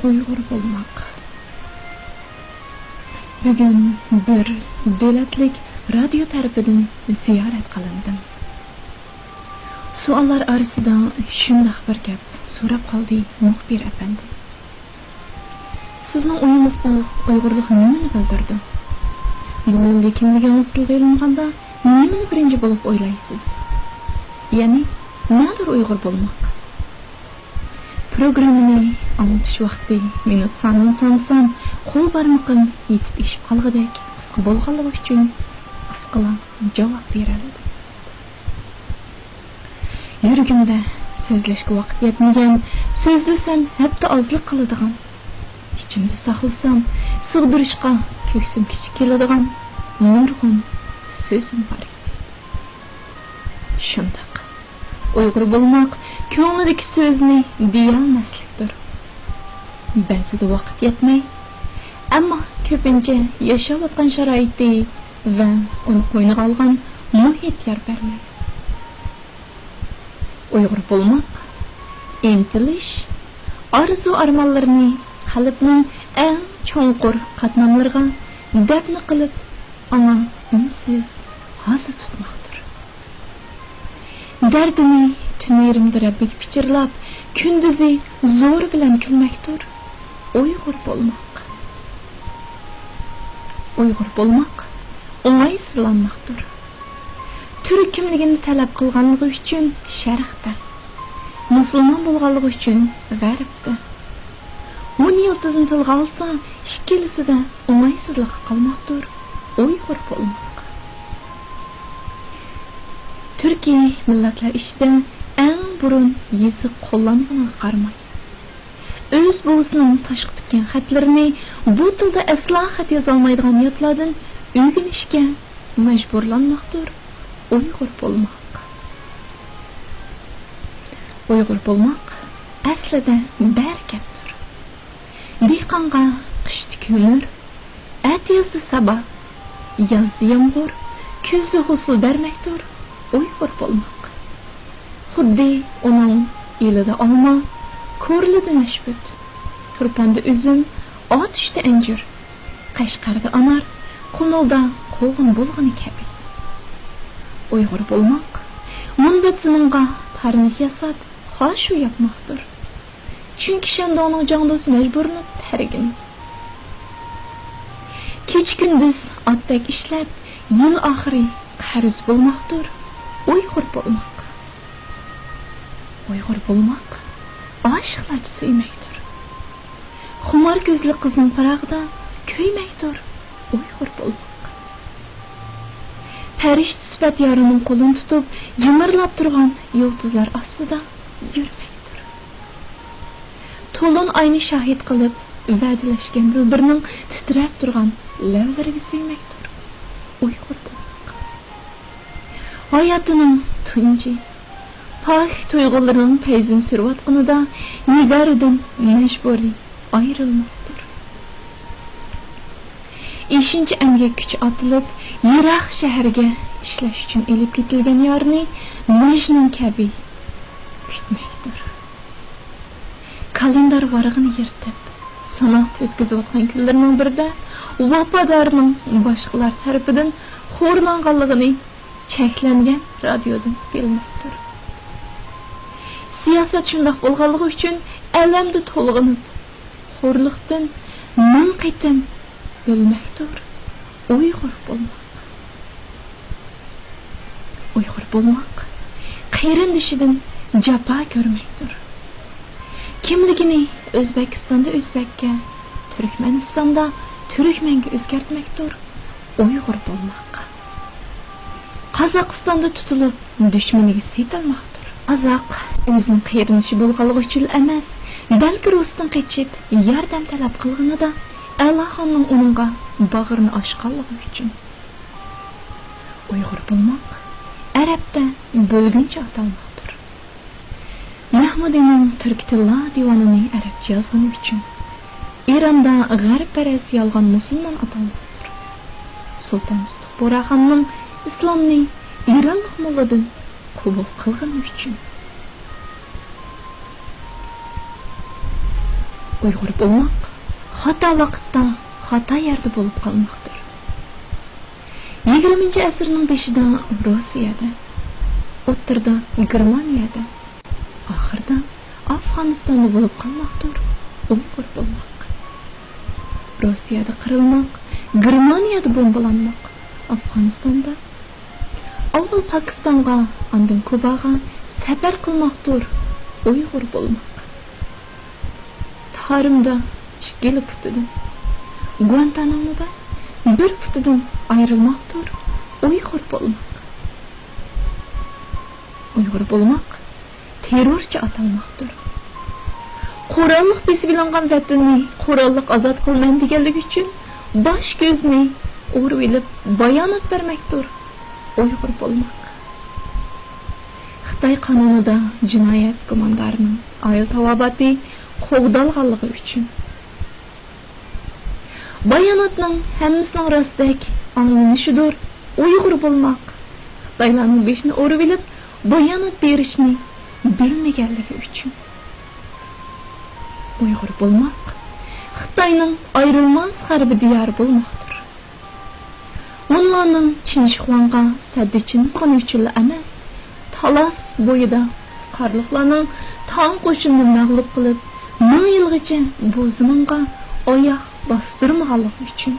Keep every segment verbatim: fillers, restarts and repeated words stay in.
ئۇيغۇر بولماق. بۈگۈن بىر دۆلەتلىك رادىيو تەرىپىدىن زىيارەت قىلىندىم. سوئاللار ئارىسىدا شۇنداق بىر گەپ سوراپ قالدى مۇخبىر ئەپەندى. سىزنىڭ ئويىڭىزدا ئۇيغۇرلۇق نېمىنى بىلدۈرىدۇ؟ بۇ يولدا كىملىكىڭىز تىلغا ئېلىنغاندا نېمىنى بىرىنچى بولۇپ ئويلايسىز؟ يەنى نەدۇر ئۇيغۇر بولماق؟ پروگراممىنى ئاڭلىتىش ۋاقتى مىنۇت سانىنى سانىسام، قول بارمىقىم يېتىپ ئېشىپ قالغۇدەك قىسقا بولغانلىقى ئۈچۈن قىسقىلا جاۋاب بېرەلىدىم. يۈرىكىمدە سۆزلەشكە ۋاقىت يەتمىگەن، سۆزلىسەم ھەپتە ئازلىق قىلىدىغان، ئىچىمدە ساقلىسام سىغدۇرۇشقا كۆكسۈم كىچىك كېلىدىغان نۇرغۇن سۆزۈم بار ئىدى. شۇنداق، ئۇيغۇر بولماق كۆڭلىدىكى سۆزنى دېيەلمەسلىكتۇر. بەزىدە ۋاقىت يەتمەي، ئەمما كۆپىنچە ياشاۋاتقان شارائىتى ۋە ئۇنى قوينىغا ئالغان مۇھىت يار بەرمەي. ئۇيغۇر بولماق، ئىنتىلىش، ئارزۇ-ئارمانلىرىنى قەلبنىڭ ئەڭ چوڭقۇر قاتلاملىرىغا دەپنە قىلىپ، ئاڭا ئۈنسىز ھازا تۇتماقتۇر. دەردىنى تۈنلىرىمدە رەببىگە پىچىرلاپ، كۈندۈزى زور بىلەن كۈلمەكتۇر. ئۇيغۇر بولماق. ئۇيغۇر بولماق ئوڭايسىزلانماقتۇر. تۈرك كىملىكىنى تەلەپ قىلغانلىقى ئۈچۈن شەرقتە، مۇسۇلمان بولغانلىقى ئۈچۈن غەربتە. ھون يىلتىزىنى تىلغا ئالسا، ئىككىلىسىدە ئوڭايسىزلىققا قالماقتۇر. ئۇيغۇر بولماق. تۈركىي مىللەتلەر ئىچىدە ئەڭ بۇرۇن يېزىق قوللانغىنىغا قارىماي، ئۆز بوۋىسىنىڭ تاشقا پۈتكەن خەتلىرىنى، بۇ تىلدا ئەسلا خەت يازالمايدىغان ياتلاردىن ئۆگىنىشكە مەجبۇرلانماقتۇر ئۇيغۇر بولماق. ئۇيغۇر بولماق ئەسلىدە بەرىكەپتۇر. دېھقانغا قىشتا كۆمۈر، ئەتىيازدا سابا، يازدا يامغۇر، كۈزدە ھوسۇل بەرمەكتۇر ئۇيغۇر بولماق. خۇددى ئۇنىڭ ئېلىدە ئالما، كورلىدا نەشپۈت، تۇرپاندا ئۈزۈم، ئاتۇشتا ئەنجۈر، قەشقەردە ئانار، قۇمۇلدا قوغۇن بولغىنى كەبى. ئۇيغۇر بولماق، مۇنبەت زېمىنغا پارنىك ياساپ، خاشۇ ياپماقتۇر. چۈنكى شەندۇڭنىڭ جاڭدۇسى مەجبۇرلىنىپ تەرگىن. كېچە-كۈندۈز ئاتتەك ئىشلەپ، يىل ئاخىرى قەرز بولماقتۇر ئۇيغۇر بولماق. ئۇيغۇر بولماق ئاشىقلارچە سۆيمەكتۇر. خۇمار كۆزلۈك قىزنىڭ پىراقىدا كۆيمەكتۇر ئۇيغۇر بولماق. پەرىشتە سۈپەت يارىنىڭ قولىنى تۇتۇپ، جىمىرلاپ تۇرغان يۇلتۇزلار ئاستىدا يۈرمەكتۇر. تولۇن ئاينى شاھىت قىلىپ، ۋەدىلەشكەن دىلبىرنىڭ تىترەپ تۇرغان لەۋلىرىگە سۆيمەكتۇر ئۇيغۇر بولماق. ھاياتىنىڭ تۇنجى پاك تۇيغۇلىرىنىڭ پەيزىنى سۈرۈۋاتقىنىدا نىگارىدىن مەجبۇرىي ئايرىلماقتۇر. ئېشىنچە ئەمگەك كۈچى ئاتىلىپ، يىراق شەھەرگە ئىشلەش ئۈچۈن ئېلىپ كېتىلگەن يارنى مەجنۇن كەبى كۈتمەكتۇر. كالېندار ۋارىقىنى يىرتىپ، ساناپ ئۆتكۈزۈۋاتقان كۈنلىرىنىڭ بىرىدە ۋاپادارنىڭ باشقىلار تەرىپىدىن خورلانغانلىقىنى چەكلەنگەن رادىيودىن بىلمەكتۇر. سىياسەت شۇنداق بولغانلىقى ئۈچۈن ئەلەمدە تولغىنىپ، خورلۇقتىن مىڭ قېتىم ئۆلمەكتۇر ئۇيغۇر بولماق. ئۇيغۇر بولماق قېرىندىشىدىن جاپا كۆرمەكتۇر. كىملىكىنى ئۆزبېكىستاندا ئۆزبەككە، تۈركمەنىستاندا تۈركمەنگە ئۆزگەرتمەكتۇر ئۇيغۇر بولماق. قازاقىستاندا تۇتۇلۇپ، دۈشمىنىگە سېتىلماقتۇر. قازاق ئۆزىنىڭ قېرىندىشى بولغانلىقى ئۈچۈن ئەمەس، بەلكى رۇستىن قېچىپ ياردەم تەلەپ قىلغىنىدا، ئەلاخاننىڭ ئۇنىڭغا باغرىنى ئاچقانلىقى ئۈچۈن. ئۇيغۇر بولماق ئەرەبتە بۆلگۈنچى ئاتالماقتۇر. مەھمۇدىنىڭ تۈركىي تىللار دىۋانىنى ئەرەبچە يازغىنى ئۈچۈن ئىراندا غەربپەرەس يالغان مۇسۇلمان ئاتالماقتۇر. سۇلتان سۇتۇق بۇراخاننىڭ ئىسلامنى ئىرانلىق موللىدىن قوبۇل قىلغىنى ئۈچۈن. ئۇيغۇر بولماق خاتا ۋاقىتتا، خاتا يەردە بولۇپ قالماقتۇر. يىگىرمىنچى ئەسىرنىڭ بېشىدا روسىيەدە، ئوتتۇرىدا گېرمانىيەدە، ئاخىرىدا ئافغانىستاندا بولۇپ قالماقتۇر ئۇيغۇر بولماق. روسىيەدە قىرىلماق، گېرمانىيەدە بومبىلانماق، ئافغانىستاندا، ئاۋۋال پاكىستانغا، ئاندىن كۇباغا سەپەر قىلماقتۇر ئۇيغۇر بولماق. تارىمدا ئىككىلا پۇتىدىن، گۇانتانامودا بىر پۇتىدىن ئايرىلماقتۇر ئۇيغۇر بولماق. ئۇيغۇر بولماق تېررورچى ئاتالماقتۇر. قوراللىق بېسىۋېلىنغان ۋەتىنىنى قوراللىق ئازاد قىلىمەن دېگەنلىكى ئۈچۈن باش كۆزىنى ئورىۋېلىپ بايانات بەرمەكتۇر ئۇيغۇر بولماق. خىتاي قانۇنىدا جىنايەت گۇماندارىنىڭ ئائىلە تاۋابىئاتى قوغدالغانلىقى ئۈچۈن. باياناتنىڭ ھەممىسىنىڭ راستتەك ئاڭلىنىشىدۇر ئۇيغۇر بولماق. خىتايلارنىڭ بېشىنى ئورىۋېلىپ بايانات بېرىشنى بىلمىگەنلىكى ئۈچۈن. ئۇيغۇر بولماق خىتاينىڭ ئايرىلماس غەربىي دىيارى بولماقتۇر. ھونلارنىڭ چىنشىخۇاڭغا سەددە چىمىزغىنى ئۈچۈنلا ئەمەس، تالاس بويىدا قارلۇقلارنىڭ تاڭ قوشۇنىنى مەغلۇپ قىلىپ، مىڭ يىلغىچە بۇ زېمىنغا ئاياغ باستۇرمىغانلىقى ئۈچۈن.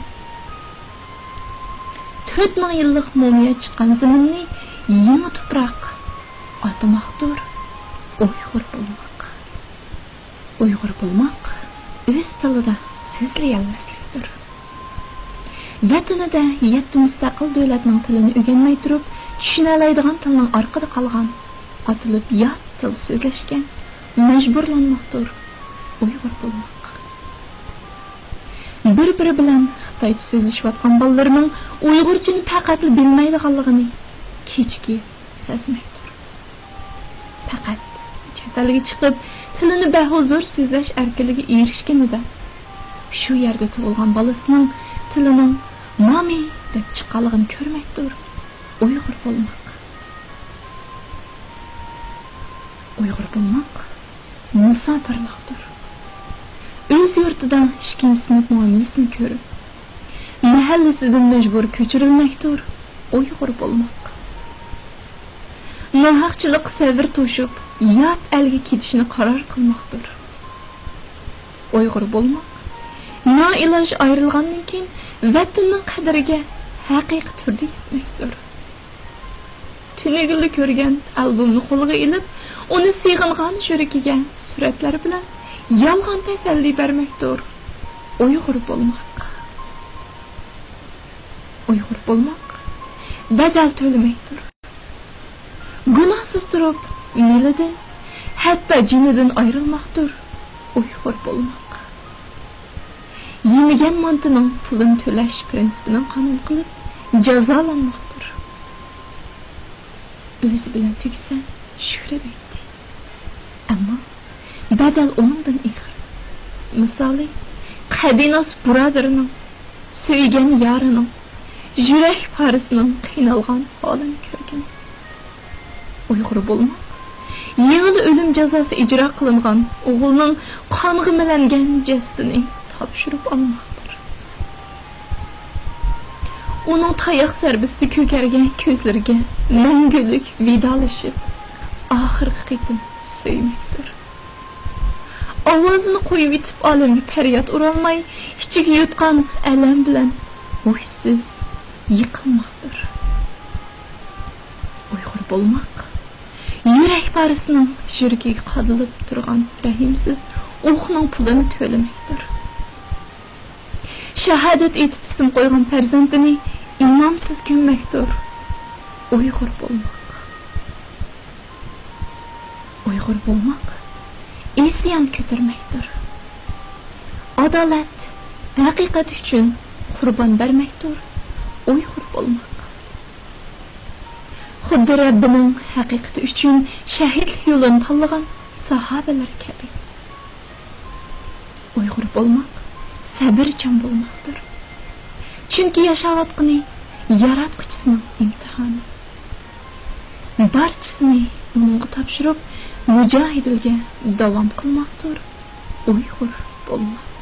تۆت مىڭ يىللىق مۇمىيا چىققان زېمىننى يېڭى تۇپراق ئاتىماقتۇر ئۇيغۇر بولماق. ئۇيغۇر بولماق ئۆز تىلىدا سۆزلىيەلمەسلىكتۇر. ۋەتىنىدە يەتتە مۇستەقىل دۆلەتنىڭ تىلىنى ئۆگەنمەي تۇرۇپ، چۈشىنەلەيدىغان تىلنىڭ ئارقىدا قالغان، ئاتىلىپ يات تىل سۆزلەشكە مەجبۇرلانماقتۇر ئۇيغۇر بولماق. بىر-بىرى بىلەن خىتايچە سۆزلىشىۋاتقان بالىلىرىنىڭ ئۇيغۇرچىنى پەقەتلا بىلمەيدىغانلىقىنى كېچىكىپ سەزمەكتۇر. پەقەت چەت ئەلگە چىقىپ، تىلىنى بەھۇزۇر سۆزلەش ئەركىنلىكىگە ئېرىشكىنىدە، شۇ يەردە تۇغۇلغان بالىسىنىڭ تىلىنىڭ مامى دەپ چىققانلىقىنى كۆرمەكتۇر ئۇيغۇر بولماق. ئۇيغۇر بولماق مۇساپىرلىقتۇر. ئۆز يۇرتىدا ئىككىنچى سىنىپ مۇئامىلىسىنى كۆرۈپ، مەھەللىسىدىن مەجبۇر كۆچۈرۈلمەكتۇر ئۇيغۇر بولماق. ناھەقچىلىققا سەۋر توشۇپ، يات ئەلگە كېتىشنى قارار قىلماقتۇر ئۇيغۇر بولماق. نائىلاج ئايرىلغاندىن كېيىن، ۋەتىنىنىڭ قەدرىگە ھەقىقىي تۈردە يەتمەكتۇر. تۈنۈگۈنلا كۆرگەن ئالبومنى قولىغا ئېلىپ، ئۇنى سېغىنغان يۈرىكىگە سۈرەتلەر بىلەن يالغان تەسەللى بەرمەكتۇر ئۇيغۇر بولماق. ئۇيغۇر بولماق بەدەل تۆلىمەكتۇر. گۇناھسىز تۇرۇپ مېلىدىن، ھەتتا جېنىدىن ئايرىلماقتۇر ئۇيغۇر بولماق. يېمىگەن مانتىنىڭ پۇلىنى تۆلەش پىرىنسىپىنى قانۇن قىلىپ جازالانماقتۇر. ئۆزى بىلەن تۈگىسە شۈكرى دەيتتى. ئەمما بەدەل ئۇنىڭدىن ئېغىر. مىسالى، قەدىناس بۇرادىرىنىڭ، سۆيگەن يارىنىڭ، يۈرەك پارىسىنىڭ قىينالغان ھالىنى كۆرگىنى. ئۇيغۇر بولماق يېڭىلا ئۆلۈم جازاسى ئىجرا قىلىنغان ئوغلىنىڭ قانغا مىلەنگەن جەسىتىنى تاپشۇرۇپ ئالماقتۇر. ئۇنىڭ تاياق زەربىسىدە كۆكەرگەن كۆزلىرىگە مەڭگۈلۈك ۋىدالىشىپ، ئاخىرقى قېتىم سۆيمەكتۇر. ئاۋازىنى قويۇۋېتىپ، ئالەمگە پەرياد ئۇرالماي، ئىچىگە يۇتقان ئەلەم بىلەن ھوشسىز يىقىلماقتۇر. ئۇيغۇر بولماق يۈرەك پارىسىنىڭ يۈرىكىگە قادىلىپ تۇرغان رەھىمسىز ئوقنىڭ پۇلىنى تۆلىمەكتۇر. شاھادەت ئېيتىپ ئىسىم قويغان پەرزەنتىنى ئىمامسىز كۆممەكتۇر. ئۇيغۇر بولماق. ئۇيغۇر بولماق ئىسيان كۆتۈرمەكتۇر. ئادالەت، ھەقىقەت ئۈچۈن قۇربان بەرمەكتۇر. ئۇيغۇر بولماق خۇددى رەببىنىڭ ھەقىقىتى ئۈچۈن شەھىدلىك يولىنى تاللىغان ساھابىلەر كەبى. ئۇيغۇر بولماق سەۋرچان بولماقتۇر. چۈنكى ياشاۋاتقىنى ياراتقۇچىسىنىڭ ئىمتىھانى. بارچىسىنى ئۇنىڭغا تاپشۇرۇپ، مۇجاھىدىلىككە داۋام قىلماقتۇر ئۇيغۇر بولما.